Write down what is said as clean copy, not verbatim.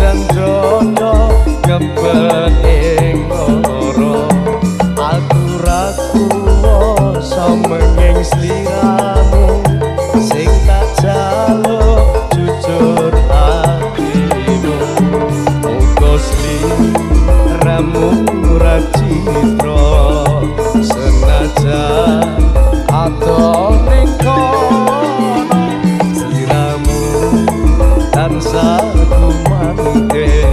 Slendrang dodo kebet ing lara. Aku ra kuwasa menging sliramu, sing tak jaluk jujur atimu. Muga sliramu